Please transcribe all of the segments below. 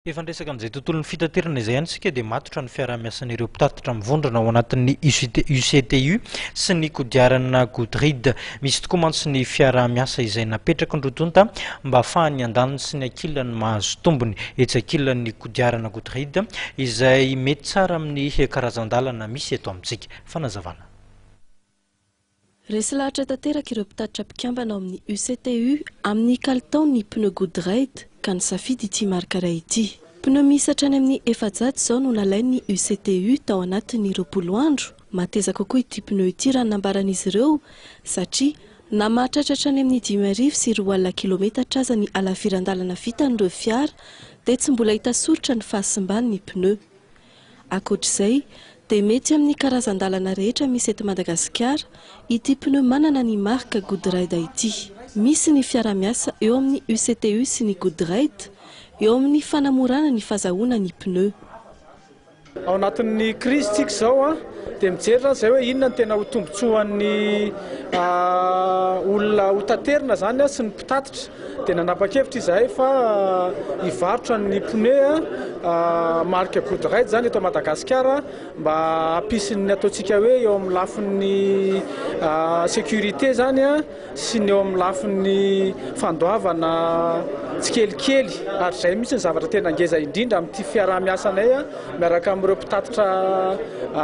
Efa niresaka an'izay tontolon'ny fitaterana izay ihany isika dia matotra ny fiaraha-miasan'ireo mpitatitra mivondrona ao anatin'ny UCTU sy ny kodiarana Goodread. Misy tokoa mantsy ny fiaraha-miasa izay napetraky ny roa tonta mba ahafahan'ny andaniny sy ny ankilany mahazo tombony. Etsy ankilany ny kodiarana Goodread izay mety tsara amin'ny karazan-dalana misy eto amintsika. Fanazavana. Resy lahatra tanteraka ireo mpitatitra mpikambana ao amin'ny UCTU amin'ny kalitaon'ny pneu Goodride ka nisafidy ity marika iray ity. Pneu miisa hatrany amin'ny 400 izao no nalain'ny UCTU tao anatin'ny 20 andro. Mateza kokoa ity pneu ity raha ny nambaran'izy ireo satria na mahatratra hatrany amin'ny 250 kilometatra aza ny halaviran-dalana vitan'ireo fiara dia tsy mbola hita soritra ny fahasimban'ny pneu. Ankoatr'izay dia mety amin'ny karazan-dalana rehetra misy eto Madagasikara ity pneu manana ny marika Goodride ity. Misy ny fiara-miasa eo amin'ny UCTU sy ny Goodride eo amin'ny fanamorana ny fazahoana ny pneu. Ao anatin'ny krizy tsika izao dia mijery izany izay hoe inona no tena ho tombontsoan'ny olona ho taterina izany sy ny mpitatitra. Dia nanapa-kevitra izahay fa hivarotra ny pneu marque Goodride izany eto Madagasikara mba hampisy ny ataontsika hoe eo amin'ny lafiny sécurité izany sy ny eo amin'ny lafiny fandoavana tsikelikely ary izay mihitsy ny zavatra tena ngeza indrindra amin'ity fiaraha-miasanay miaraka amin'ireo mpitatitra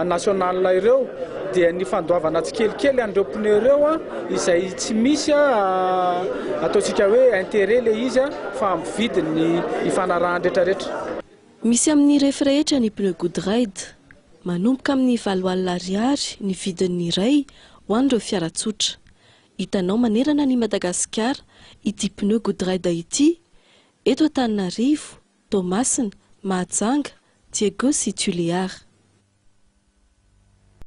national ireo dia ny fandoavana tsikelikely an'ireo pneu ireo izay tsy misy ataontsika hoe intérêt ilay izy fa amin'ny vidiny ifanarahany rehetrarehetra. Misy amin'ny refy rehetra ny pneu Goodride. Manomboka amin'ny 8000 ariary ny vidin'ny iray ho an'ireo fiara tsotra. Hitanao manerana an'i Madagasikara ity pneu Goodride ity, eto Antananarivo, Toamasina, Mahajanga, Diego sy Tuléar.